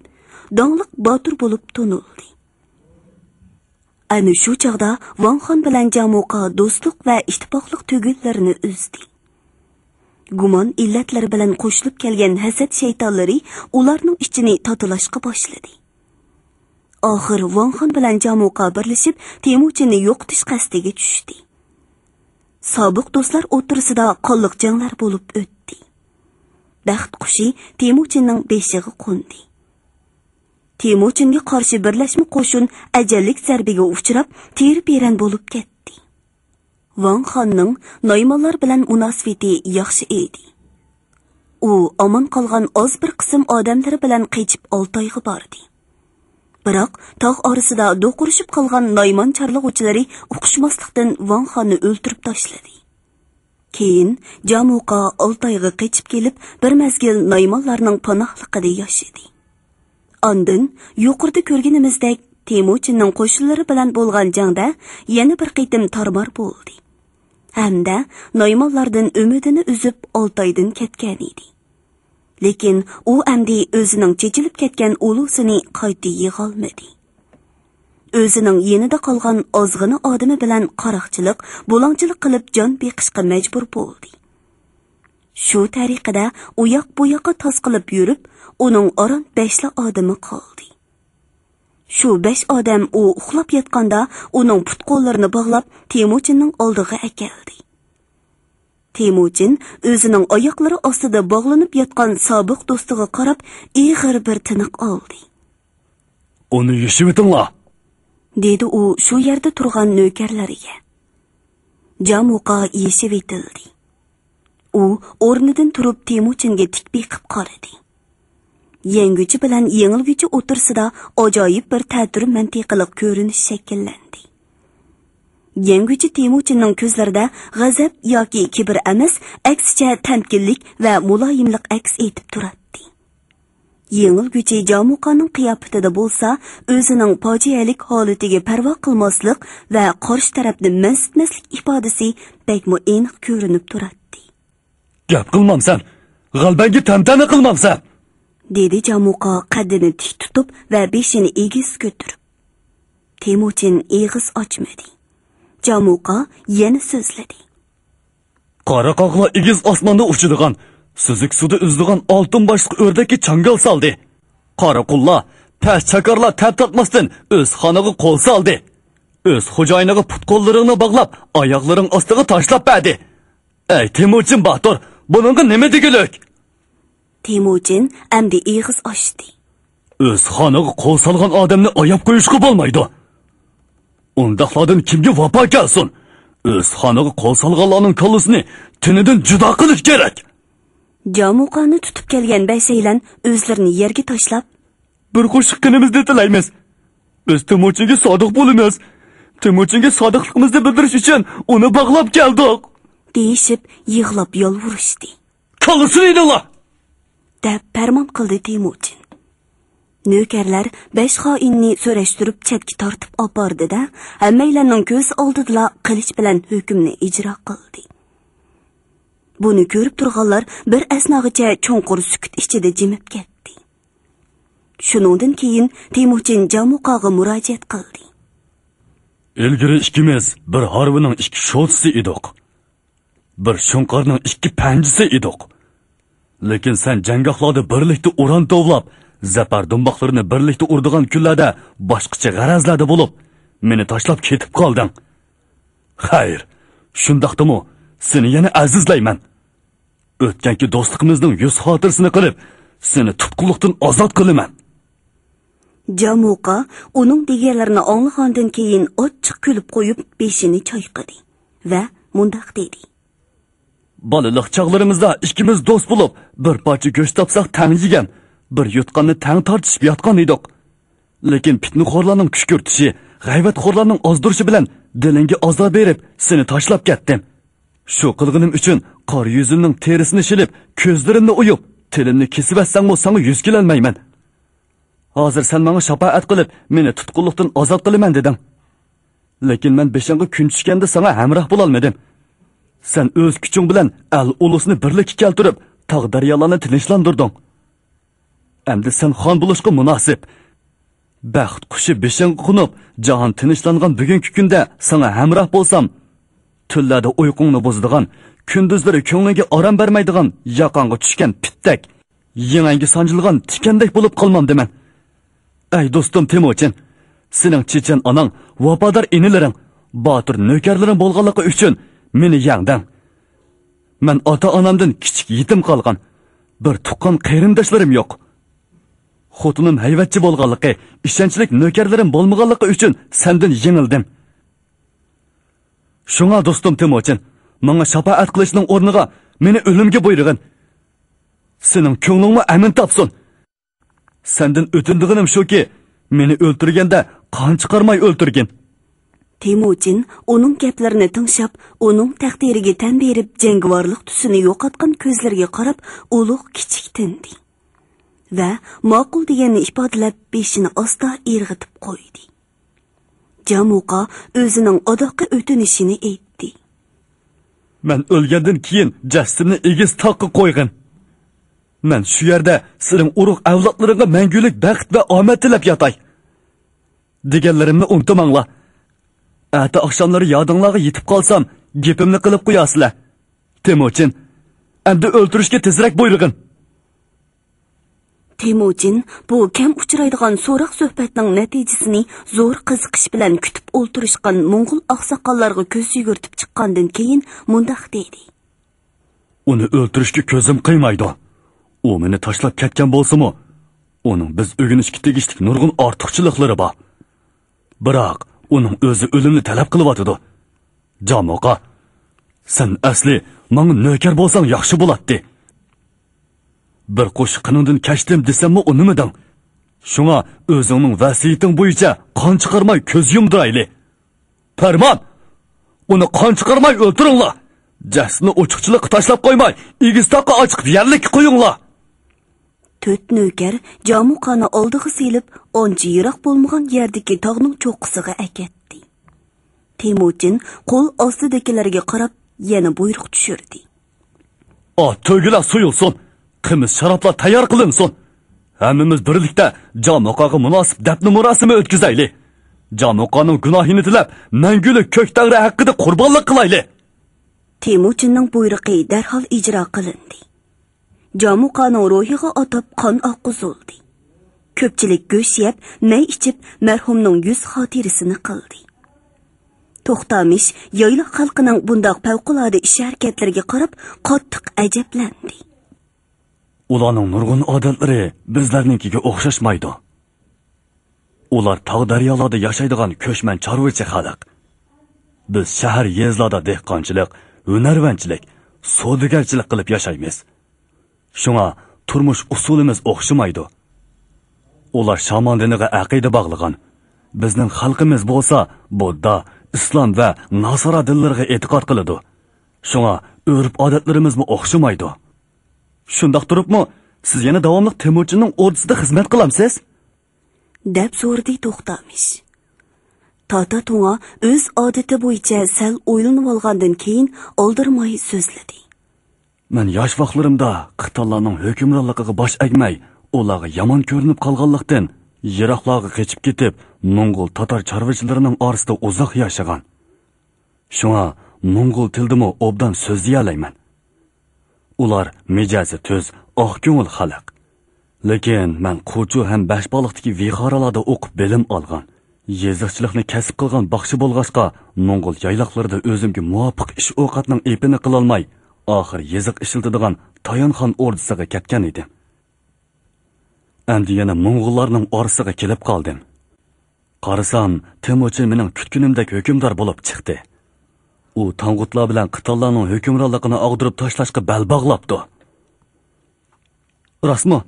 داڭلىق باتۇر بولۇپ تونۇلدى. ئەنە شۇ چاغدا ۋاڭ خان بىلەن جامۇقا دوستلۇق ۋە ئىتتىپاقلىق تۈگۈنلىرىنى ئۈزدى. گۇمان ئىللەتلىرى بىلەن قوشۇلۇپ كەلگەن ھەسەت شەيتانلىرى ئۇلارنىڭ ئىچىنى تاتىلاشقا باشلىدى. ئاخىر ۋاڭ خان بىلەن جامۇقا بىرلىشىپ، تېمۇچىننى يوقىتىش قەستىگە چۈشتى. سابىق دوستلار ئوتتۇرىسىدا قانلىق جەڭلەر بولۇپ ئۆتتى. بەخت قۇشى تېمۇچىننىڭ بېشىغا قوندى. تېمۇچىنگە قارشى بىرلەشمە قوشۇن ئەجەللىك زەربىگە ئۇچراپ، تېرە-پېرەن بولۇپ كەتتى. ۋاڭ خاننىڭ نايمانلار بىلەن مۇناسىۋىتى ياخشى ئىدى. ئۇ ئامان قالغان ئاز بىر قىسىم ئادەملىرى بىلەن قېچىپ ئالتايغا باردى. بىراق تاغ ئارىسىدا دوقۇرۇشۇپ قالغان نايمان چارلىغۇچىلىرى ئۇقۇشماسلىقتىن ۋاڭ خاننى ئۆلتۈرۈپ تاشلىدى. كېيىن جامۇقا ئالتايغا قېچىپ كېلىپ، بىر مەزگىل نايمانلارنىڭ پاناھلىقىدا ياشىدى. ئاندىن يۇقىرىدا كۆرگىنىمىزدەك، تېمۇچىننىڭ قوشۇنلىرى بىلەن بولغان جەڭدە يەنە بىر قېتىم تارمار بولدى ھەمدە نايمانلاردىن ئۈمىدىنى ئۈزۈپ، ئالتايدىن كەتكەنىدى. لېكىن ئۇ ئەمدى ئۆزىنىڭ چېچىلىپ كەتكەن ئۇلۇسىنى قايتا يىغالمىدى. ئۆزىنىڭ يېنىدا قالغان ئازغىنە ئادىمى بىلەن قاراقچىلىق، بۇلاڭچىلىق قىلىپ جان بېقىشقا مەجبۇر بولدى. شۇ تەرىقىدە ئۇ ياق بۇ ياققا تاسقىلىپ يۈرۈپ، ئۇنىڭ ئاران بەشلا ئادىمى قالدى. شۇ بەش ئادەم ئۇ ئۇخلاپ ياتقاندا ئۇنىڭ پۇت-قوللىرىنى باغلاپ، تېمۇچىننىڭ ئالدىغا ئەكەلدى. تېمۇچىن ئۆزىنىڭ ئاياقلىرى ئاستىدا باغلىنىپ ياتقان سابىق دوستىغا قاراپ ئېغىر بىر تىنىق ئالدى. «ئۇنى يېشىۋېتىڭلار!» دېدى ئۇ شۇ يەردە تۇرغان نۆكەرلىرىگە. جامۇقا يېشىۋېتىلدى. ئۇ ئورنىدىن تۇرۇپ تېمۇچىنگە تىك بېقىپ قارىدى. يەڭگۈچى بىلەن يېڭىلگۈچى ئوتتۇرىسىدا ئاجايىپ بىر تەتۈر مەنتىقىلىق كۆرۈنۈش شەكىللەندى. يەڭگۈچى تېمۇچىننىڭ كۆزلىرىدە غەزەپ ياكى كىبىر ئەمەس، ئەكسىچە تەمكىنلىك ۋە مۇلايىملىق ئەكس ئېتىپ تۇراتتى. يېڭىلگۈچى جامۇقانىڭ قىياپىتىدە بولسا ئۆزىنىڭ پاجىئەلىك ھالىتىگە پەرۋا قىلماسلىق ۋە قارشى تەرەپنى مەنسىتمەسلىك ئىپادىسى بەكمۇ ئېنىق كۆرۈنۈپ تۇراتتى. «گەپ قىلمامسەن؟ غەلىبەڭگە تەنتەنە قىلمامسەن؟» دېدى جامۇقا قەددىنى تىك تۇتۇپ ۋە بېشىنى ئېگىز كۆتۈرۈپ. تېمۇچىن ئېغىز ئاچمىدى. جامۇقا يەنە سۆزلىدى. «قارا قاغلار ئېگىز ئاسماندا ئۇچىدىغان، سۈزۈك سۇدا ئۈزىدىغان ئالتۇن باشلىق ئۆردەككە چاڭگال سالدى. قارا قۇللار، پەس چاكارلار تەپ تارتماستىن ئۆز خانىغا قول سالدى. ئۆز خوجايىنىغا پۇت-قوللىرىڭنى باغلاپ، ئاياغلىرىڭ ئاستىغا تاشلاپ بەردى. ئەي تېمۇچىن باتۇر، بۇنىڭغا نېمە دېگۈلۈك؟» تېمۇچىن ئەمدى ئېغىز ئاچتى. «ئۆز خانىغا قول سالغان ئادەمنى ئاياپ قويۇشقا بولمايدۇ. ئۇنداقلاردىن كىمگە ۋاپا كەلسۇن؟ ئۆز خانىغا قول سالغانلارنىڭ كاللىسىنى تېنىدىن جۇدا قىلىش كېرەك.» جامۇقانى تۇتۇپ كەلگەن بەشەيلەن ئۆزلىرىنى يەرگە تاشلاپ، «بىر قوشۇق قېنىمىزنى تىلەيمىز. بىز تېمۇچىنگە سادىق بولىمىز. تېمۇچىنگە سادىقلىقىمىزنى بىلدۈرۈش ئۈچۈن ئۇنى باغلاپ كەلدۇق.» دېيىشىپ يىغلاپ يالۋۇرۇشتى. «كاللىسىنى ئېلىڭلار!» دەپ پەرمان قىلدى تېمۇچىن. نۆكەرلەر بەش خائىننى سۈرۈشتۈرۈپ چەتكە تارتىپ ئاپاردى-دە، ھەممەيلەننىڭ كۆز ئالدىدىلا قىلىچ بىلەن ھۆكۈمنى ئىجرا قىلدى. بۇنى كۆرۈپ تۇرغانلار بىر ئەسناغىچە چوڭقۇر سۈكۈت ئىچىدە جىمىپ كەتتى. شۇنىڭدىن كېيىن تېمۇچىن جامۇقاغا مۇراجىئەت قىلدى. «ئىلگىرى ئىككىمىز بىر ھارۋىنىڭ ئىككى شوتىسى ئىدۇق. بىر شۇڭقارنىڭ ئىككى پەنجىسى ئىدۇق. لېكىن سەن جەڭگاھلاردا بىرلىكتە ئۇران توۋلاپ، زەپەر دۇمباقلىرىنى بىرلىكتە ئۇرىدىغان كۈنلەردە باشقىچە غەرەزلەردە بولۇپ، مېنى تاشلاپ كېتىپ قالدىڭ. خەير، شۇنداقتىمۇ سېنى يەنە ئەزىزلەيمەن. ئۆتكەنكى دوستلۇقىمىزنىڭ يۈز خاتىرىسىنى قىلىپ، سېنى تۇتقۇنلۇقتىن ئازاد قىلىمەن.» جامۇقا ئۇنىڭ دېگەنلىرىنى ئاڭلىغاندىن كېيىن ئاچچىق كۈلۈپ قويۇپ، بېشىنى چايقىدى ۋە مۇنداق دېدى. «بالىلىق چاغلىرىمىزدا ئىككىمىز دوست بولۇپ، بىر پارچە گۆش تاپساق تەڭ يېگەن، بىر يوتقاننى تەڭ تارتىشىپ ياتقان ئىدۇق. لېكىن پىتنىخورلارنىڭ كۈشكۈرتۈشى، غەيۋەتخورلارنىڭ ئازدۇرۇشى بىلەن دىلىڭگە ئازار بېرىپ، سېنى تاشلاپ كەتتىم. شۇ قىلغىنىم ئۈچۈن قارا يۈزۈمنىڭ تېرىسىنى شىلىپ، كۆزلىرىمنى ئويۇپ، تىلىمنى كېسىۋەتسەڭمۇ ساڭا يۈز كېلەلمەيمەن. ھازىر سەن ماڭا شاپائەت قىلىپ، مېنى تۇتقۇنلۇقتىن ئازاد قىلىمەن دېدىڭ. لېكىن مەن بېشىڭغا كۈن چۈشكەندە ساڭا ھەمراھ بولالمىدىم. سەن ئۆز كۈچۈڭ بىلەن ئەل ئۇلۇسنى بىرلىككە كەلتۈرۈپ، تاغ دەريالارنى تىنچلاندۇردۇڭ. ئەمدى سەن خان بولۇشقا مۇناسىپ. بەخت قۇشى بېشىڭغا قونۇپ، جاھان تىنچلانغان بۈگۈنكى كۈندە ساڭا ھەمراھ بولسام، تۈنلەردە ئۇيقۇڭنى بۇزىدىغان، كۈندۈزلىرى كۆڭلۈڭگە ئارام بەرمەيدىغان ياقاڭغا چۈشكەن پىتتەك، يېڭەڭگە سانجىلغان تىكەندەك بولۇپ قالمامدىمەن؟ ئەي دوستۇم تېمۇچىن، سېنىڭ چېچەن ئاناڭ، ۋاپادار ئىنىلىرىڭ، باتۇر نۆكەرلىرىڭ بولغانلىقى ئۈچۈن مېنى يەڭدىڭ. مەن ئاتا-ئانامدىن كىچىك يېتىم قالغان، بىر تۇغقان قېرىنداشلىرىم يوق. خوتۇنۇم ھەيۋەتچى بولغانلىقى، ئىشەنچلىك نۆكەرلىرىم بولمىغانلىقى ئۈچۈن سەندىن يېڭىلدىم. شۇڭا دوستۇم تېمۇچىن، ماڭا شاپائەت قىلىشنىڭ ئورنىغا مېنى ئۆلۈمگە بۇيرۇغىن. سېنىڭ كۆڭلۈڭمۇ ئەمىن تاپسۇن. سەندىن ئۆتۈنىدىغىنىم شۇكى، مېنى ئۆلتۈرگەندە قان چىقارماي ئۆلتۈرگىن. تېمۇچىن ئۇنىڭ گەپلىرىنى تىڭشاپ، ئۇنىڭ تەقدىرىگە تەن بېرىپ، جەڭگىۋارلىق تۈسىنى يوقاتقان كۆزلىرىگە قاراپ، ئۇلۇغ كىچىك تىندى ۋە ماقۇل دېگەننى ئىپادىلەپ، بېشىنى ئاستا ئىرغىتىپ قويدى. جامۇقا ئۆزىنىڭ ئاداققى ئۆتۈنۈشىنى ئېيتتى. مەن ئۆلگەندىن كېيىن جەسىتىمنى ئېگىز تاغقا قويغىن. مەن شۇ يەردە سېنىڭ ئۇرۇق ئەۋلادلىرىڭغا مەڭگۈلۈك بەخت ۋە ئامەت تىلەپ ياتاي. دېگەنلىرىمنى ئۇنتۇماڭلار. ئەتە ئاخشاملىرى يادىڭلارغا يېتىپ قالسام، گېپىمنى قىلىپ قويارسىلەر. تېمۇچىن، ئەمدى ئۆلتۈرۈشكە تېزرەك بۇيرۇغىن. تېمۇچىن بۇ كەم ئۇچرايدىغان سوراق سۆھبەتنىڭ نەتىجىسىنى زور قىزىقىش بىلەن كۈتۈپ ئولتۇرۇشقان موڭغۇل ئاقساقاللارغا كۆز يۈگۈرتۈپ چىققاندىن كېيىن مۇنداق دېدى. ئۇنى ئۆلتۈرۈشكە كۆزۈم قىيمايدۇ. ئۇ مېنى تاشلاپ كەتكەن بولسىمۇ، ئۇنىڭ بىز ئۆگىنىشكە تېگىشلىك نۇرغۇن ئارتۇقچىلىقلىرى بار. بىراق ئۇنىڭ ئۆزى ئۆلۈمنى تەلەپ قىلىۋاتىدۇ. جامۇقا، سەن ئەسلى ماڭا نۆكەر بولساڭ ياخشى بولاتتى. بىر قوشۇق قېنىڭدىن كەچتىم دېسەممۇ ئۇنىمىدىڭ. شۇڭا ئۆزۈڭنىڭ ۋەسىيىتىڭ بويىچە قان چىقارماي كۆز يۇمدۇرايلى. پەرمان! ئۇنى قان چىقارماي ئۆلتۈرۈڭلار! جەسىتىنى ئوچۇقچىلىققا تاشلاپ قويماي، ئېگىز تاغقا ئاچىقىپ يەرلىككە قويۇڭلار! تۆت نۆكەر جامۇقانى ئالدىغا سېلىپ، ئانچە يىراق بولمىغان يەردىكى تاغنىڭ چوققىسىغا ئەكەتتى. تېمۇچىن قول ئاستىدىكىلەرگە قاراپ يەنە بۇيرۇق چۈشۈردى. ئات تۆگىلەر سويۇلسۇن، قىمىز شارابلار تەييار قىلىنسۇن. ھەممىمىز بىرلىكتە جامۇقاغا مۇناسىپ دەپنە مۇراسىمى ئۆتكۈزەيلى. جامۇقانىڭ گۇناھىنى تىلەپ، مەڭگۈلۈك كۆك تەڭرى ھەققىدە قۇربانلىق قىلايلى. تېمۇچىننىڭ بۇيرۇقى دەرھال ئىجرا قىلىندى. جامۇقانىڭ روھىغا ئاتاپ قان ئاققۇزۇلدى. كۆپچىلىك گۆش يەپ، مەي ئىچىپ، مەرھۇمنىڭ يۈز خاتىرىسىنى قىلدى. توختامىش يايلاق خەلقىنىڭ بۇنداق پەۋقۇلئاددە ئىش-ھەرىكەتلىرىگە قاراپ قاتتىق ئەجەبلەندى. ئۇلارنىڭ نۇرغۇن ئادەتلىرى بىزلەرنىڭكىگە ئوخشاشمايدۇ. ئۇلار تاغ-دەريالاردا ياشايدىغان كۆچمەن چارۋىچى خەلق. بىز شەھەر-يېزىلاردا دېھقانچىلىق، ھۈنەرۋەنچىلىك، سودىگەرچىلىك قىلىپ ياشايمىز. شۇڭا تۇرمۇش ئۇسۇلىمىز ئوخشىمايدۇ. ئۇلار شامان دىنىغا ئەقىدە باغلىغان. بىزنىڭ خەلقىمىز بولسا بۇددا، ئىسلام ۋە ناسارا دىنلىرىغا ئېتىقاد قىلىدۇ. شۇڭا ئۆرپ-ئادەتلىرىمىزمۇ ئوخشىمايدۇ. شۇنداق تۇرۇپمۇ، سىز يەنە داۋاملىق تېمۇچىننىڭ ئوردىسىدا خىزمەت قىلامسىز؟ دەپ سورىدى توختامىش. تاتا توڭا ئۆز ئادىتى بويىچە سەل ئويلىنىۋالغاندىن كېيىن ئالدىرىماي سۆزلىدى. مەن ياش ۋاقىتلىرىمدا قىتانلارنىڭ ھۆكۈمرانلىقىغا باش ئەگمەي، ئۇلارغا يامان كۆرۈنۈپ قالغانلىقتىن، يىراقلارغا قېچىپ كېتىپ، موڭغۇل تاتار چارۋىچىلىرىنىڭ ئارىسىدا ئۇزاق ياشىغان. شۇڭا موڭغۇل تىلىدىمۇ ئوبدان سۆزلىيەلەيمەن. ئۇلار مىجەزى تۈز، ئاق كۆڭۈل خەلق. لېكىن مەن قوچۇ ھەم بەشباغلىقتىكى ۋىھارالاردا ئوقۇپ بىلىم ئالغان، يېزىقچىلىقنى كەسىپ قىلغان باخشى بولغاچقا، موڭغۇل يايلاقلىرىدا ئۆزۈمگە مۇۋاپىق ئىش ئوقەتنىڭ ئېپىنى قىلالماي، ئاخىر يېزىق ئىشلىتىدىغان تايانخان ئوردىسىغا كەتكەن ئىدىم. ئەمدى يەنە موڭغۇللارنىڭ ئارىسىغا كېلىپ قالدىم. قارىسام، تېمۇچىن مېنىڭ كۈتكىنىمدەك ھۆكۈمدار بولۇپ چىقتى. ئۇ تاڭغۇتلار بىلەن قىتانلارنىڭ ھۆكۈمرانلىقىنى ئاغدۇرۇپ تاشلاشقا بەل باغلاپتۇ. راستمۇ؟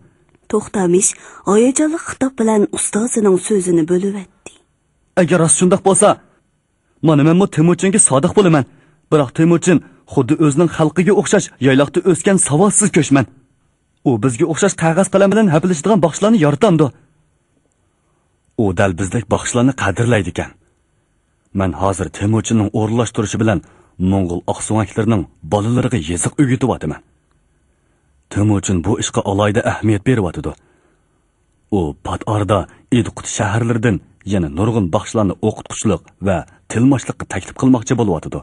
توختامىش ھاياجانلىق خىتاب بىلەن ئۇستازىنىڭ سۆزىنى بۆلۈۋەتتى. ئەگەر راست شۇنداق بولسا، مانا مەنمۇ تېمۇچىنگە سادىق بولىمەن. بىراق تېمۇچىن خۇددى ئۆزىنىڭ خەلقىگە ئوخشاش يايلاقتا ئۆسكەن ساۋاتسىز كۆچمەن. ئۇ بىزگە ئوخشاش قەغەز قەلەم بىلەن ھەپىلىشىدىغان باخشىلارنى يارىتامدۇ؟ ئۇ دەل بىزدەك باخشىلارنى قەدىرلەيدىكەن. مەن ھازىر تېمۇچىننىڭ ئورۇنلاشتۇرۇشى بىلەن موڭغۇل ئاقسۆڭەكلىرىنىڭ بالىلىرىغا يېزىق ئۆگىتىۋاتىمەن. تېمۇچىن بۇ ئىشقا ئالاھىدە ئەھمىيەت بېرىۋاتىدۇ. ئۇ پات ئارىدا ئىدىقۇت شەھەرلىرىدىن يەنە نۇرغۇن باخشىلارنى ئوقۇتقۇچىلىق ۋە تىلماشلىققا تەكلىپ قىلماقچى بولۇۋاتىدۇ.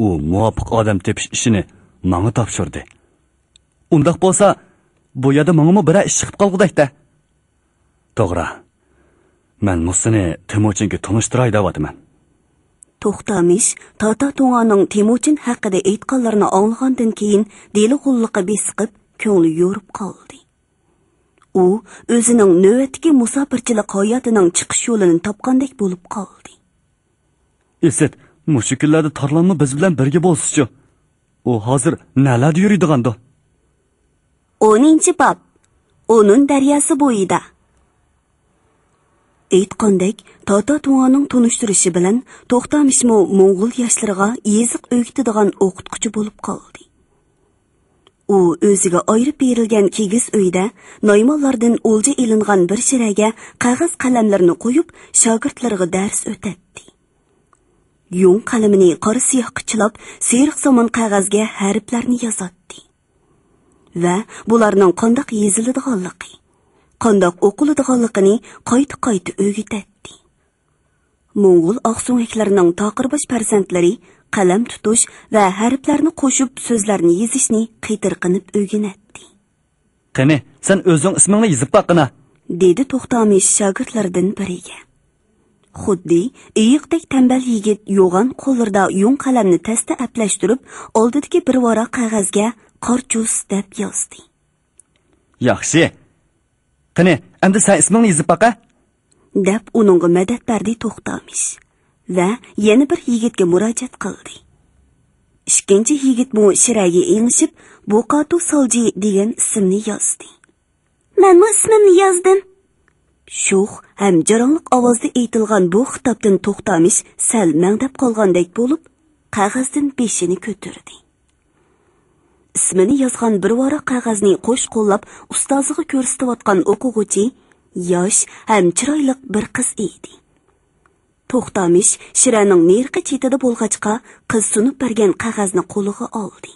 ئۇ مۇۋاپىق ئادەم تېپىش ئىشىنى ماڭا تاپشۇردى. ئۇنداق بولسا، بۇ يەردە ماڭىمۇ بىرەر ئىش چىقىپ قالغۇدەك-دە. توغرا. مەن مۇسىنى تېمۇچىنگە تونۇشتۇراي دەۋاتىمەن. توختامىش تاتا تۇڭانىڭ تېمۇچىن ھەققىدە ئېيتقانلىرىنى ئاڭلىغاندىن كېيىن دېلىغۇللۇقى بېسىقىپ، كۆڭلى يورۇپ قالدى. ئۇ ئۆزىنىڭ نۆۋەتتىكى مۇساپىرچىلىق ھاياتىنىڭ چىقىش يولىنى تاپقاندەك بولۇپ قالدى. ئىسىت، مۇشۇ كۈنلەردە تارلانمۇ بىز بىلەن بىرگە بولسىچۇ؟ ئۇ ھازىر نەلەردە يۈرىدىغاندۇ؟ ئونىنچى باب. ئونۇن دەرياسى بويىدا. ئېيتقاندەك، تاتا تۇڭانىڭ تونۇشتۇرۇشى بىلەن توختامىشمۇ موڭغۇل ياشلىرىغا يېزىق ئۆگىتىدىغان ئوقۇتقۇچى بولۇپ قالدى. ئۇ ئۆزىگە ئايرىپ بېرىلگەن كىگىز ئۆيدە نايمانلاردىن ئولجا ئېلىنغان بىر شىرەگە قەغەز قەلەملىرىنى قويۇپ، شاگىرتلىرىغا دەرس ئۆتەتتى. يۇڭ قەلىمىنى قارا سىياھقا چىلاپ، سېرىق سامان قەغەزگە ھەرپلەرنى يازاتتى ۋە بۇلارنىڭ قانداق يېزىلىدىغانلىقى، قانداق ئوقۇلىدىغانلىقىنى قايتا-قايتا ئۆگىتەتتى. موڭغۇل ئاقسۆڭەكلىرىنىڭ تاقىرباش پەرزەنتلىرى قەلەم تۇتۇش ۋە ھەرپلەرنى قوشۇپ سۆزلەرنى يېزىشنى قېتىرقىنىپ ئۆگىنەتتى. قېنى، سەن ئۆزۈڭ ئىسمىڭنى يېزىپ باققىنا، دېدى توختامىش شاگىرتلىرىدىن بىرىگە. خۇددى ئېيىقتەك تەمبەل يىگىت يوغان قوللىرىدا يۇڭ قەلەمنى تەستە ئەپلەشتۈرۈپ، ئالدىدىكى بىر ۋاراق قەغەزگە قارچۇز دەپ يازدى. ياخشى. قېنى، ئەمدى سەن ئىسمىڭنى يېزىپ باقە، دەپ ئۇنىڭغا مەدەت بەردى توختامىش ۋە يەنە بىر يىگىتكە مۇراجىئەت قىلدى. ئىككىنچى يىگىتمۇ شىرەگە ئېڭىشىپ، بوقاتۇ سالجى دېگەن ئىسىمنى يازدى. مەنمۇ ئىسمىمنى يازدىم. شوخ ھەم جاراڭلىق ئاۋازدا ئېيتىلغان بۇ خىتابتىن توختامىش سەل مەڭدەپ قالغاندەك بولۇپ، قەغەزدىن بېشىنى كۆتۈردى. ئىسمىنى يازغان بىر ۋاراق قەغەزنى قوش قوللاپ ئۇستازىغا كۆرسىتىۋاتقان ئوقۇغۇچى ياش ھەم چىرايلىق بىر قىز ئىدى. توختامىش شىرەنىڭ نېرىقى چېتىدە بولغاچقا، قىز سۇنۇپ بەرگەن قەغەزنى قولىغا ئالدى.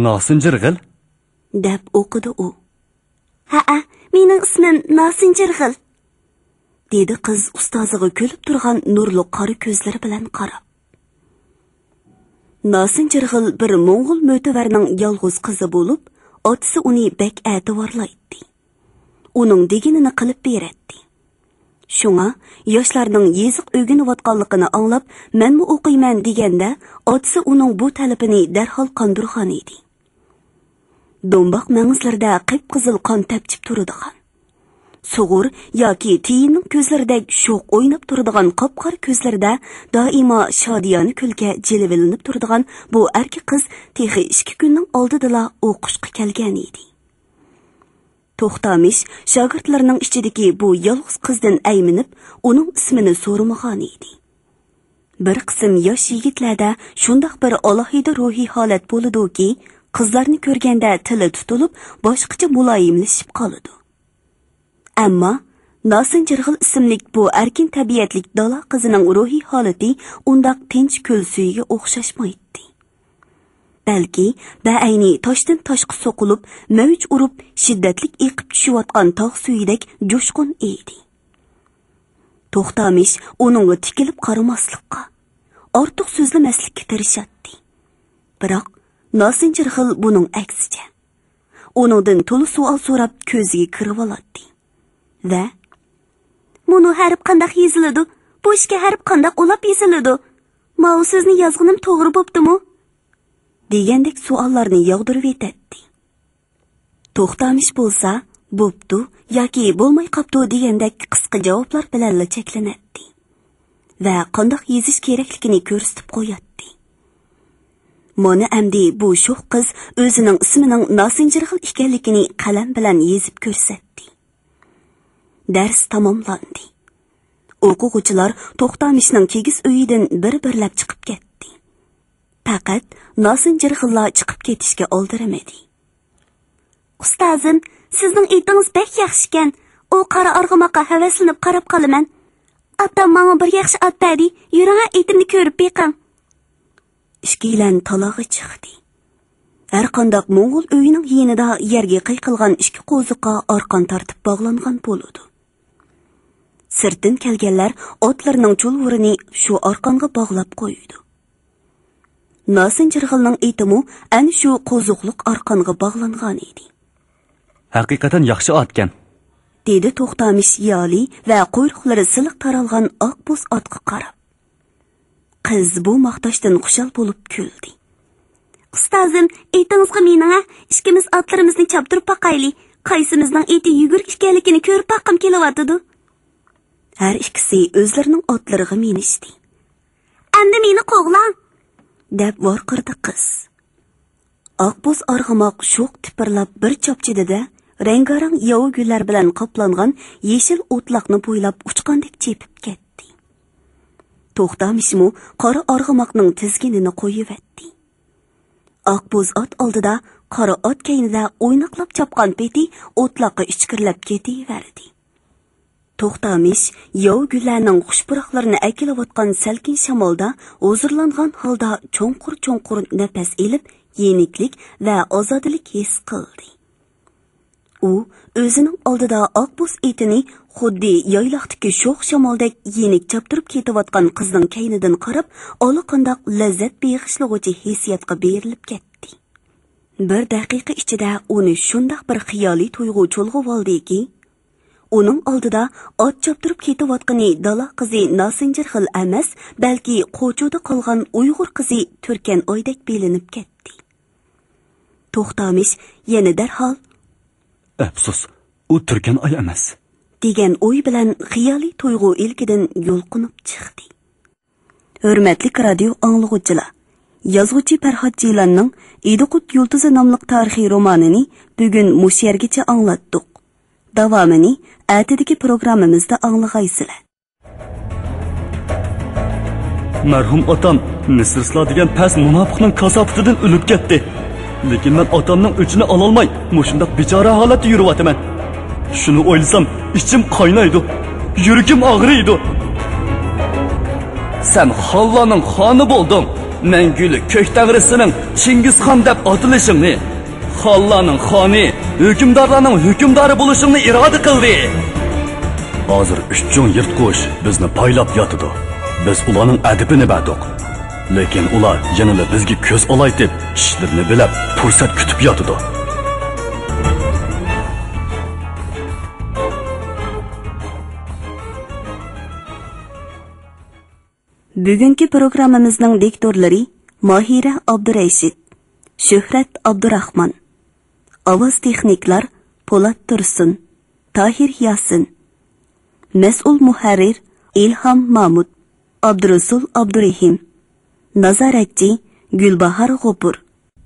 ناسىنجىرغىل؟ دەپ ئوقۇدى ئۇ. ھەئە، مېنىڭ ئىسمىم ناسىنجىرغىل، دېدى قىز ئۇستازىغا كۈلۈپ تۇرغان نۇرلۇق قارا كۆزلىرى بىلەن قاراپ. ناسىنجىرغىل بىر موڭغۇل مۆتىۋەرنىڭ يالغۇز قىزى بولۇپ، ئاتىسى ئۇنى بەك ئەتىۋارلايتتى. ئۇنىڭ دېگىنىنى قىلىپ بېرەتتى. شۇڭا ياشلارنىڭ يېزىق ئۆگىنىۋاتقانلىقىنى ئاڭلاپ، مەنمۇ ئوقۇيمەن دېگەندە، ئاتىسى ئۇنىڭ بۇ تەلىپىنى دەرھال قاندۇرغانىدى. دومباق مېڭىزلىرىدە قىپقىزىل قان تەپچىپ تۇرىدىغان، سۇغۇر ياكى تىيىننىڭ كۆزلىرىدەك شوخ ئويناپ تۇرىدىغان قاپقارا كۆزلىرىدە دائىما شادىيانە كۈلكە جىلۋىلىنىپ تۇرىدىغان بۇ ئەركە قىز تېخى ئىككى كۈننىڭ ئالدىدىلا ئوقۇشقا كەلگەنىدى. توختامىش شاگىرتلىرىنىڭ ئىچىدىكى بۇ يالغۇز قىزدىن ئەيمىنىپ، ئۇنىڭ ئىسمىنى سورىمىغانىدى. بىر قىسىم ياش يىگىتلەردە شۇنداق بىر ئالاھىدە روھىي ھالەت بولىدۇكى، قىزلارنى كۆرگەندە تىلى تۇتۇلۇپ، باشقىچە مۇلايىملىشىپ قالىدۇ. ئەمما ناسىنجىرغىل ئىسىملىك بۇ ئەركىن تەبىئەتلىك دالا قىزىنىڭ روھىي ھالىتى ئۇنداق تىنچ كۆل سۈيىگە ئوخشاشمايتتى. بەلكى بەئەينى تاشتىن تاشقا سوقۇلۇپ، مەۋج ئۇرۇپ، شىددەتلىك ئېقىپ چۈشۈۋاتقان تاغ سۈيىدەك جۇشقۇن ئىدى. توختامىش ئۇنىڭغا تىكىلىپ قارىماسلىققا، ئارتۇق سۆزلىمەسلىككە تىرىشاتتى. بىراق ناسىنجىرغىل بۇنىڭ ئەكسىچە، ئۇنىڭدىن تولا سوئال سوراپ كۆزىگە كىرىۋالاتتى ۋە «مۇنۇ ھەرپ قانداق يېزىلىدۇ؟ بۇ ئىككى ھەرپ قانداق ئۇلاپ يېزىلىدۇ؟ ماۋۇ سۆزنى يازغىنىم توغرا بوپتۇمۇ؟» دېگەندەك سوئاللارنى ياغدۇرۇۋېتەتتى. توختامىش بولسا «بوپتۇ» ياكى «بولماي قاپتۇ» دېگەندەك قىسقا جاۋابلار بىلەنلا چەكلىنەتتى ۋە قانداق يېزىش كېرەكلىكىنى كۆرسىتىپ قوياتتى. مانا ئەمدى بۇ شوخ قىز ئۆزىنىڭ ئىسمىنىڭ ناسىنجىرغىل ئىكەنلىكىنى قەلەم بىلەن يېزىپ كۆرسەتتى. دەرس تاماملاندى. ئوقۇغۇچىلار توختامىشنىڭ كىگىز ئۆيىدىن بىر-بىرلەپ چىقىپ كەتتى. پەقەت ناسىن جىرغىنلا چىقىپ كېتىشكە ئالدىرىمىدى. ئۇستازىم، سىزنىڭ ئېتىڭىز بەك ياخشىكەن. ئۇ قارا ئارغىماققا ھەۋەسلىنىپ قاراپ قالىمەن. ئاتام ماڭا بىر ياخشى ئات بەردى. يۈرۈڭە، ئېتىمنى كۆرۈپ بېقىڭ. ئىككىيلەن تالاغا چىقتى. ھەرقانداق موڭغۇل ئۆيىنىڭ يېنىدا يەرگە قىيقىلغان ئىككى قوزۇققا ئارقان تارتىپ باغلانغان بولىدۇ. سىرتتىن كەلگەنلەر ئاتلىرىنىڭ چۇلۋۇرىنى شۇ ئارقانغا باغلاپ قويىدۇ. ناسىن جىرغىلنىڭ ئېتىمۇ ئەنە شۇ قوزۇقلۇق ئارقانغا باغلانغان ئىدى. ھەقىقەتەن ياخشى ئاتكەن، دېدى توختامىش يالى ۋە قۇيرۇقلىرى سىلىق تارالغان ئاق بوز ئاتقا قاراپ. قىز بۇ ماختاشتىن خۇشال بولۇپ كۈلدى. ئۇستازىم، ئېتىڭىزغا مىنىڭە، ئىككىمىز ئاتلىرىمىزنى چاپتۇرۇپ باقايلى. قايسىمىزنىڭ ئېتى يۈگۈرۈك ئىكەنلىكىنى كۆرۈپ باققۇم كېلىۋاتىدۇ. ھەر ئىككىسى ئۆزلىرىنىڭ ئاتلىرىغا مىنىشتى. ئەمدى مېنى قوغلاڭ، دەپ ۋارقىرىدى قىز. ئاقبوز ئارغىماق شوخ تىپىرلاپ بىر چاپچىدى-دە، رەڭگارەڭ ياۋا گۈللەر بىلەن قاپلانغان يېشىل ئوتلاقنى بويلاپ ئۇچقاندەك چېپىپ كەتتى. توختامىشمۇ قارا ئارغىماقنىڭ تىزگىنىنى قويۇۋەتتى. ئاقبوز ئات ئالدىدا، قارا ئات كەينىدە ئويناقلاپ چاپقان پېتى ئوتلاققا ئىچكىرىلەپ كېتىۋەردى. توختامىش ياۋا گۈللەرنىڭ خۇش پۇراقلىرىنى ئەكېلىۋاتقان سەلكىن شامالدا ھۇزۇرلانغان ھالدا چوڭقۇر-چوڭقۇر نەپەس ئېلىپ، يېنىكلىك ۋە ئازادىلىك ھېس قىلدى. ئۇ ئۆزىنىڭ ئالدىدا ئاقبوز ئېتىنى خۇددى يايلاقتىكى شوخ شامالدەك يېنىك چاپتۇرۇپ كېتىۋاتقان قىزنىڭ كەينىدىن قاراپ، ئاللىقانداق لەززەت بېغىشلىغۇچى ھېسسىياتقا بېرىلىپ كەتتى. بىر دەقىقە ئىچىدە ئۇنى شۇنداق بىر خىيالىي تۇيغۇ چۇلغىۋالدىكى، ئۇنىڭ ئالدىدا ئات چاپتۇرۇپ كېتىۋاتقىنى دالا قىزى ناسىنجىر خىل ئەمەس، بەلكى قوچۇدا قالغان ئۇيغۇر قىزى تۈركەن ئايدەك بىلىنىپ كەتتى. توختامىش يەنە دەرھال، ئەپسۇس، ئۇ تۈركەن ئاي ئەمەس، دېگەن ئوي بىلەن خىيالىي تۇيغۇ ئىلكىدىن يۇلقۇنۇپ چىقتى. ھۆرمەتلىك رادىيو ئاڭلىغۇچىلار، يازغۇچى پەرھات جىلاننىڭ ئىدىقۇت يۇلتۇزى ناملىق تارىخىي رومانىنى بۈگۈن مۇشۇ يەرگىچە ئاڭلاتتۇق. داۋامىنى ئەتىدىكى پروگراممىمىزدا ئاڭلىغايسىلەر. مەرھۇم ئاتام مىسىرسىلار دېگەن پەس مۇناپىقنىڭ كاساپىتىدىن ئۆلۈپ كەتتى. لېكىن مەن ئاتامنىڭ ئۆچىنى ئالالماي، مۇشۇنداق بىچارە ھالەتتە يۈرۈۋاتىمەن. شۇنى ئويلىسام، ئىچىم قاينايدۇ، يۈرىكىم ئاغرىيدۇ. سەن خانلارنىڭ خانى بولدۇڭ. مەڭگۈلۈك كۆك تەڭرىسىنىڭ چىڭگىزخان دەپ ئاتىلىشىڭنى، خانلارنىڭ خانى، ھۆكۈمدارلارنىڭ ھۆكۈمدارى بولۇشۇڭنى ئىرادە قىلدى. ھازىر ئۈچ چوڭ يىرتقۇچ بىزنى پايلاپ ياتىدۇ. بىز ئۇلارنىڭ ئەدىپىنى بەردۇق. لېكىن ئۇلار يەنىلا بىزگە كۆز ئالايتىپ، چىشلىرىنى بىلەپ، پۇرسەت كۈتۈپ ياتىدۇ. بۈگۈنكى پروگراممىمىزنىڭ دىكتورلىرى ماھىرە ئابدۇرەشىت، شۆھرەت ئابدۇراخمان. ئاۋاز تېخنىكلار پولات تۇرسۇن، تاھىر ياسىن. مەسئۇل مۇھەررىر ئىلھام مامۇت، ئابدۇرۇسۇل ئابدۇرېھىم. نازارەتچى گۈلباھار غوپۇر.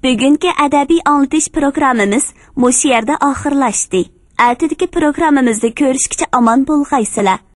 بۈگۈنكى ئەدەبىي ئاڭلىتىش پروگراممىمىز مۇشۇ يەردە ئاخىرلاشتى. ئەتىدىكى پروگراممىمىزدا كۆرۈشكىچە ئامان بولغايسىلەر.